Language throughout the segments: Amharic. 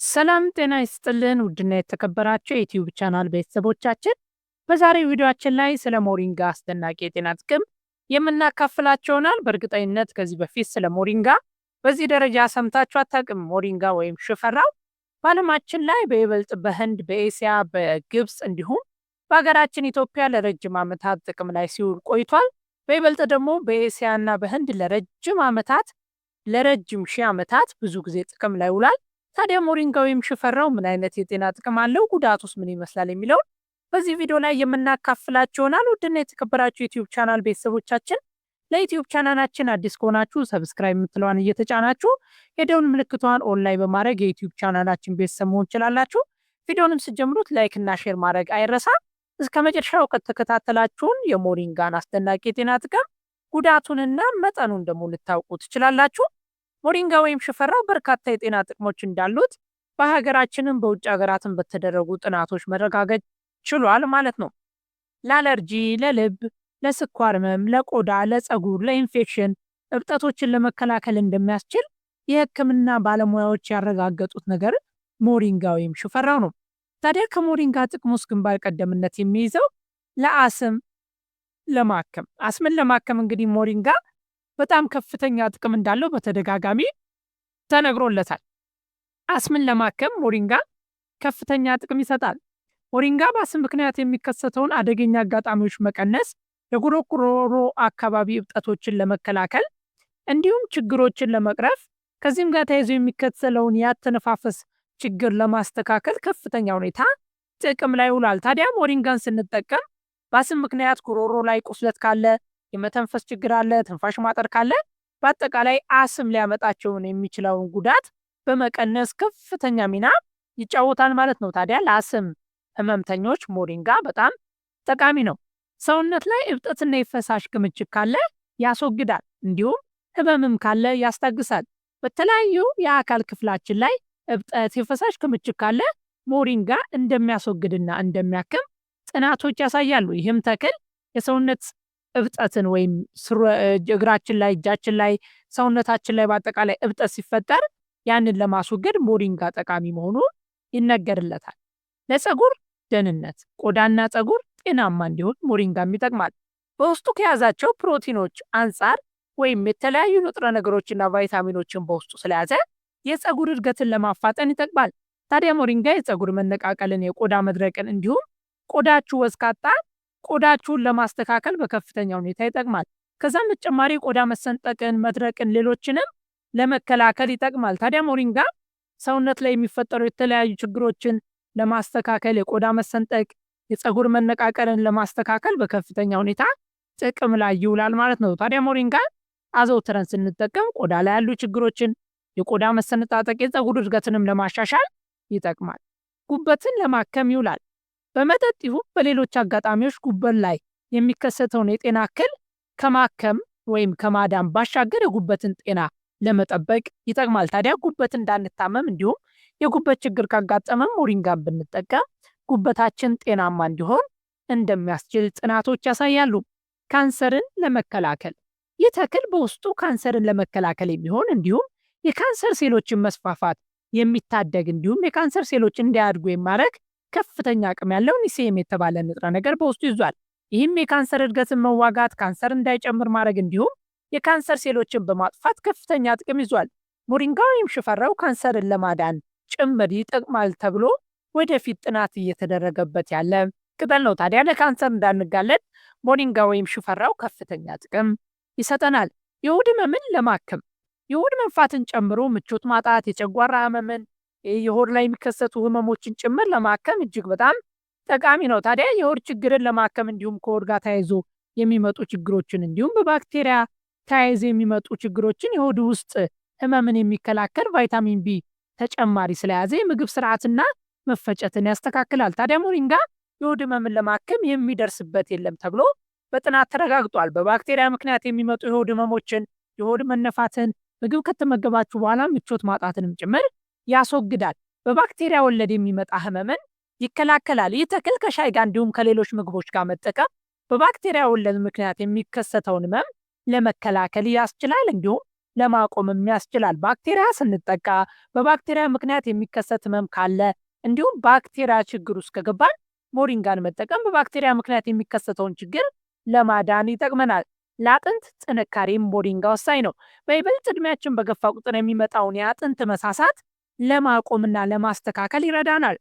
ሰላም ጤና ይስጥልን ውድና የተከበራችሁ የዩቲዩብ ቻናል ቤተሰቦቻችን፣ በዛሬው ቪዲዮአችን ላይ ስለ ሞሪንጋ አስደናቂ የጤና ጥቅም የምናካፍላችሁ ይሆናል። በእርግጠኝነት ከዚህ በፊት ስለ ሞሪንጋ በዚህ ደረጃ ሰምታችሁ አታውቅም። ሞሪንጋ ወይም ሽፈራው በዓለማችን ላይ በይበልጥ በህንድ፣ በኤስያ፣ በግብፅ እንዲሁም በሀገራችን ኢትዮጵያ ለረጅም ዓመታት ጥቅም ላይ ሲውል ቆይቷል። በይበልጥ ደግሞ በኤስያ እና በህንድ ለረጅም ዓመታት፣ ለረጅም ሺህ ዓመታት ብዙ ጊዜ ጥቅም ላይ ውሏል። ታዲያ ሞሪንጋ ወይም ሽፈራው ምን አይነት የጤና ጥቅም አለው? ጉዳቱስ ምን ይመስላል? የሚለውን በዚህ ቪዲዮ ላይ የምናካፍላችሁ ይሆናል። ውድና የተከበራችሁ ዩቲዩብ ቻናል ቤተሰቦቻችን፣ ለዩቲዩብ ቻናላችን አዲስ ከሆናችሁ subscribe የምትለዋን እየተጫናችሁ የደውል ምልክቷን on ላይ በማድረግ የዩቲዩብ ቻናላችን ቤተሰብ መሆን ትችላላችሁ። ቪዲዮንም ስትጀምሩት like እና share ማድረግ አይረሳ። እስከ መጨረሻው ከተከታተላችሁን የሞሪንጋን አስደናቂ የጤና ጥቅም፣ ጉዳቱንና መጠኑን ደግሞ ልታውቁ ትችላላችሁ። ሞሪንጋ ወይም ሽፈራው በርካታ የጤና ጥቅሞች እንዳሉት በሀገራችንም በውጭ ሀገራትም በተደረጉ ጥናቶች መረጋገጥ ችሏል ማለት ነው። ለአለርጂ፣ ለልብ፣ ለስኳር ህመም፣ ለቆዳ፣ ለፀጉር፣ ለኢንፌክሽን፣ እብጠቶችን ለመከላከል እንደሚያስችል የሕክምና ባለሙያዎች ያረጋገጡት ነገር ሞሪንጋ ወይም ሽፈራው ነው። ታዲያ ከሞሪንጋ ጥቅም ውስጥ ግንባር ቀደምነት የሚይዘው ለአስም ለማከም፣ አስምን ለማከም እንግዲህ ሞሪንጋ በጣም ከፍተኛ ጥቅም እንዳለው በተደጋጋሚ ተነግሮለታል። አስምን ለማከም ሞሪንጋ ከፍተኛ ጥቅም ይሰጣል። ሞሪንጋ በአስም ምክንያት የሚከሰተውን አደገኛ አጋጣሚዎች መቀነስ፣ የጉሮሮ አካባቢ እብጠቶችን ለመከላከል እንዲሁም ችግሮችን ለመቅረፍ፣ ከዚህም ጋር ተያይዞ የሚከተለውን የአተነፋፈስ ችግር ለማስተካከል ከፍተኛ ሁኔታ ጥቅም ላይ ውሏል። ታዲያ ሞሪንጋን ስንጠቀም በአስም ምክንያት ጉሮሮ ላይ ቁስለት ካለ፣ የመተንፈስ ችግር አለ፣ ትንፋሽ ማጠር ካለ፣ በአጠቃላይ አስም ሊያመጣቸውን የሚችለውን ጉዳት በመቀነስ ከፍተኛ ሚና ይጫወታል ማለት ነው። ታዲያ ለአስም ህመምተኞች ሞሪንጋ በጣም ጠቃሚ ነው። ሰውነት ላይ እብጠትና የፈሳሽ ክምችት ካለ ያስወግዳል፣ እንዲሁም ህመምም ካለ ያስታግሳል። በተለያዩ የአካል ክፍላችን ላይ እብጠት፣ የፈሳሽ ክምችት ካለ ሞሪንጋ እንደሚያስወግድና እንደሚያክም ጥናቶች ያሳያሉ። ይህም ተክል የሰውነት እብጠትን ወይም እግራችን ላይ፣ እጃችን ላይ፣ ሰውነታችን ላይ በአጠቃላይ እብጠት ሲፈጠር ያንን ለማስወገድ ሞሪንጋ ጠቃሚ መሆኑ ይነገርለታል። ለፀጉር ደህንነት፣ ቆዳና ፀጉር ጤናማ እንዲሆን ሞሪንጋም ይጠቅማል። በውስጡ ከያዛቸው ፕሮቲኖች አንጻር ወይም የተለያዩ ንጥረ ነገሮችና ቫይታሚኖችን በውስጡ ስለያዘ የፀጉር እድገትን ለማፋጠን ይጠቅማል። ታዲያ ሞሪንጋ የፀጉር መነቃቀልን፣ የቆዳ መድረቅን እንዲሁም ቆዳችሁ ወዝ ካጣ ቆዳችሁን ለማስተካከል በከፍተኛ ሁኔታ ይጠቅማል። ከዛም በተጨማሪ ቆዳ መሰንጠቅን፣ መድረቅን፣ ሌሎችንም ለመከላከል ይጠቅማል። ታዲያ ሞሪንጋ ሰውነት ላይ የሚፈጠሩ የተለያዩ ችግሮችን ለማስተካከል፣ የቆዳ መሰንጠቅ፣ የፀጉር መነቃቀልን ለማስተካከል በከፍተኛ ሁኔታ ጥቅም ላይ ይውላል ማለት ነው። ታዲያ ሞሪንጋ አዘውትረን ስንጠቀም ቆዳ ላይ ያሉ ችግሮችን፣ የቆዳ መሰነጣጠቅ፣ የፀጉር እድገትንም ለማሻሻል ይጠቅማል። ጉበትን ለማከም ይውላል። በመጠጥ ይሁን በሌሎች አጋጣሚዎች ጉበት ላይ የሚከሰተውን የጤና እክል ከማከም ወይም ከማዳን ባሻገር የጉበትን ጤና ለመጠበቅ ይጠቅማል። ታዲያ ጉበት እንዳንታመም እንዲሁም የጉበት ችግር ካጋጠመም ሞሪንጋን ብንጠቀም ጉበታችን ጤናማ እንዲሆን እንደሚያስችል ጥናቶች ያሳያሉ። ካንሰርን ለመከላከል፣ ይህ ተክል በውስጡ ካንሰርን ለመከላከል የሚሆን እንዲሁም የካንሰር ሴሎችን መስፋፋት የሚታደግ እንዲሁም የካንሰር ሴሎች እንዳያድጉ የማድረግ ከፍተኛ አቅም ያለው ኒሲየም የተባለ ንጥረ ነገር በውስጡ ይዟል። ይህም የካንሰር እድገትን መዋጋት፣ ካንሰር እንዳይጨምር ማድረግ እንዲሁም የካንሰር ሴሎችን በማጥፋት ከፍተኛ ጥቅም ይዟል። ሞሪንጋ ወይም ሽፈራው ካንሰርን ለማዳን ጭምር ይጠቅማል ተብሎ ወደፊት ጥናት እየተደረገበት ያለ ቅጠል ነው። ታዲያ ለካንሰር እንዳንጋለጥ ሞሪንጋ ወይም ሽፈራው ከፍተኛ ጥቅም ይሰጠናል። የሆድ ህመምን ለማከም፣ የሆድ መንፋትን ጨምሮ ምቾት ማጣት፣ የጨጓራ ህመምን፣ የሆድ ላይ የሚከሰቱ ህመሞችን ጭምር ለማከም እጅግ በጣም ጠቃሚ ነው። ታዲያ የሆድ ችግርን ለማከም እንዲሁም ከሆድ ጋር ተያይዞ የሚመጡ ችግሮችን እንዲሁም በባክቴሪያ ተያይዞ የሚመጡ ችግሮችን፣ የሆድ ውስጥ ህመምን የሚከላከል ቫይታሚን ቢ ተጨማሪ ስለያዘ የምግብ ስርዓትና መፈጨትን ያስተካክላል። ታዲያ ሞሪንጋ የሆድ ህመምን ለማከም የሚደርስበት የለም ተብሎ በጥናት ተረጋግጧል። በባክቴሪያ ምክንያት የሚመጡ የሆድ ህመሞችን፣ የሆድ መነፋትን፣ ምግብ ከተመገባችሁ በኋላ ምቾት ማጣትንም ጭምር ያስወግዳል። በባክቴሪያ ወለድ የሚመጣ ህመምን ይከላከላል። ይህ ተክል ከሻይ ጋር እንዲሁም ከሌሎች ምግቦች ጋር መጠቀም በባክቴሪያ ወለድ ምክንያት የሚከሰተውን ህመም ለመከላከል ያስችላል። እንዲሁም ለማቆምም ያስችላል። ባክቴሪያ ስንጠቃ፣ በባክቴሪያ ምክንያት የሚከሰት ህመም ካለ እንዲሁም ባክቴሪያ ችግር ውስጥ ከገባን ሞሪንጋን መጠቀም በባክቴሪያ ምክንያት የሚከሰተውን ችግር ለማዳን ይጠቅመናል። ለአጥንት ጥንካሬም ሞሪንጋ ወሳኝ ነው። በይበልጥ እድሜያችን በገፋ ቁጥር የሚመጣውን የአጥንት መሳሳት ለማቆምና ለማስተካከል ይረዳናል።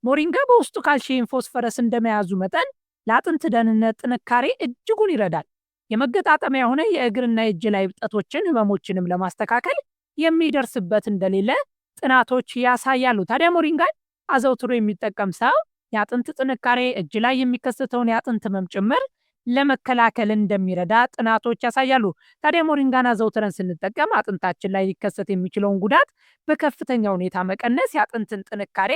ሞሪንጋ በውስጡ ካልሲየም፣ ፎስፈረስ እንደመያዙ መጠን ለአጥንት ደህንነት ጥንካሬ እጅጉን ይረዳል። የመገጣጠሚያ የሆነ የእግርና የእጅ ላይ እብጠቶችን ህመሞችንም ለማስተካከል የሚደርስበት እንደሌለ ጥናቶች ያሳያሉ። ታዲያ ሞሪንጋን አዘውትሮ የሚጠቀም ሰው የአጥንት ጥንካሬ፣ እጅ ላይ የሚከሰተውን የአጥንት ህመም ጭምር ለመከላከል እንደሚረዳ ጥናቶች ያሳያሉ። ታዲያ ሞሪንጋን አዘውትረን ስንጠቀም አጥንታችን ላይ ሊከሰት የሚችለውን ጉዳት በከፍተኛ ሁኔታ መቀነስ፣ የአጥንትን ጥንካሬ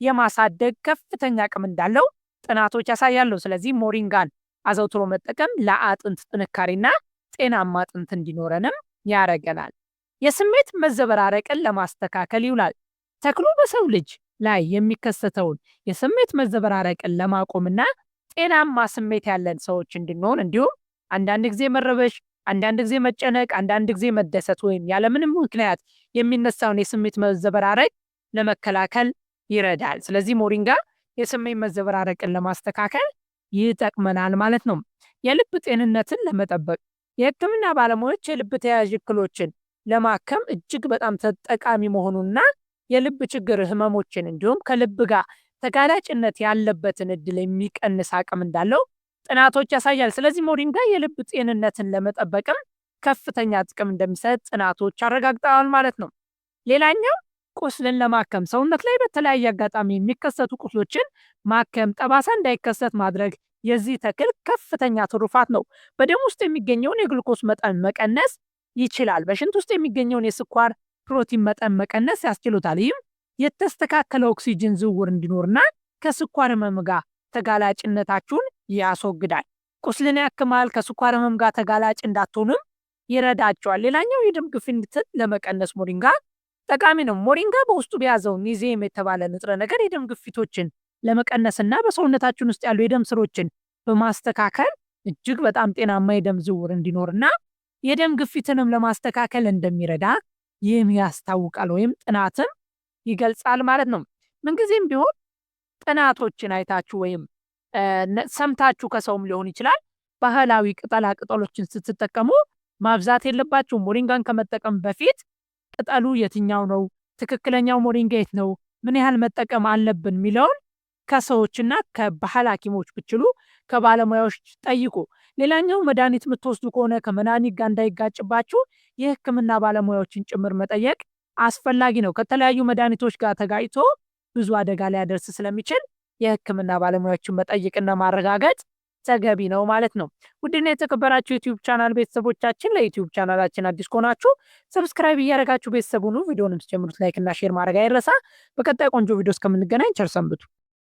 የማሳደግ ከፍተኛ አቅም እንዳለው ጥናቶች ያሳያሉ። ስለዚህ ሞሪንጋን አዘውትሮ መጠቀም ለአጥንት ጥንካሬና ጤናማ አጥንት እንዲኖረንም ያደርገናል። የስሜት መዘበራረቅን ለማስተካከል ይውላል። ተክሉ በሰው ልጅ ላይ የሚከሰተውን የስሜት መዘበራረቅን ለማቆምና ጤናማ ስሜት ያለን ሰዎች እንድንሆን እንዲሁም አንዳንድ ጊዜ መረበሽ፣ አንዳንድ ጊዜ መጨነቅ፣ አንዳንድ ጊዜ መደሰት ወይም ያለምንም ምክንያት የሚነሳውን የስሜት መዘበራረቅ ለመከላከል ይረዳል። ስለዚህ ሞሪንጋ የስሜት መዘበራረቅን ለማስተካከል ይጠቅመናል ማለት ነው። የልብ ጤንነትን ለመጠበቅ የሕክምና ባለሙያዎች የልብ ተያያዥ እክሎችን ለማከም እጅግ በጣም ተጠቃሚ መሆኑና የልብ ችግር ህመሞችን እንዲሁም ከልብ ጋር ተጋላጭነት ያለበትን እድል የሚቀንስ አቅም እንዳለው ጥናቶች ያሳያል። ስለዚህ ሞሪንጋ የልብ ጤንነትን ለመጠበቅም ከፍተኛ ጥቅም እንደሚሰጥ ጥናቶች አረጋግጠዋል ማለት ነው። ሌላኛው ቁስልን ለማከም ሰውነት ላይ በተለያየ አጋጣሚ የሚከሰቱ ቁስሎችን ማከም፣ ጠባሳ እንዳይከሰት ማድረግ የዚህ ተክል ከፍተኛ ትሩፋት ነው። በደም ውስጥ የሚገኘውን የግሉኮስ መጠን መቀነስ ይችላል። በሽንት ውስጥ የሚገኘውን የስኳር ፕሮቲን መጠን መቀነስ ያስችሉታል። ይህም የተስተካከለ ኦክሲጅን ዝውውር እንዲኖርና ከስኳር ህመም ጋር ተጋላጭነታችሁን ያስወግዳል። ቁስልን ያክማል። ከስኳር ህመም ጋር ተጋላጭ እንዳትሆኑም ይረዳቸዋል። ሌላኛው የደም ግፊትን ለመቀነስ ሞሪንጋ ጠቃሚ ነው። ሞሪንጋ በውስጡ በያዘው ኒዚየም የተባለ ንጥረ ነገር የደም ግፊቶችን ለመቀነስና በሰውነታችን ውስጥ ያሉ የደም ስሮችን በማስተካከል እጅግ በጣም ጤናማ የደም ዝውውር እንዲኖርና የደም ግፊትንም ለማስተካከል እንደሚረዳ ይህም ያስታውቃል ወይም ጥናትም ይገልጻል ማለት ነው። ምንጊዜም ቢሆን ጥናቶችን አይታችሁ ወይም ሰምታችሁ ከሰውም ሊሆን ይችላል ባህላዊ ቅጠላ ቅጠሎችን ስትጠቀሙ ማብዛት የለባችሁም። ሞሪንጋን ከመጠቀም በፊት ቅጠሉ የትኛው ነው፣ ትክክለኛው ሞሪንጋ የት ነው፣ ምን ያህል መጠቀም አለብን የሚለውን ከሰዎችና ከባህል ሐኪሞች ብችሉ ከባለሙያዎች ጠይቁ። ሌላኛው መድኃኒት የምትወስዱ ከሆነ ከመድኃኒት ጋር እንዳይጋጭባችሁ የሕክምና ባለሙያዎችን ጭምር መጠየቅ አስፈላጊ ነው። ከተለያዩ መድኃኒቶች ጋር ተጋጭቶ ብዙ አደጋ ሊያደርስ ስለሚችል የሕክምና ባለሙያዎችን መጠየቅና ማረጋገጥ ተገቢ ነው ማለት ነው። ውድና የተከበራችሁ ዩቲዩብ ቻናል ቤተሰቦቻችን ለዩቲዩብ ቻናላችን አዲስ ከሆናችሁ subscribe እያደረጋችሁ ቤተሰብ ሁኑ። ቪዲዮንም ስጀምሩት like እና share ማድረግ አይረሳ። በቀጣይ ቆንጆ ቪዲዮ እስከምንገናኝ ቸር ሰንብቱ።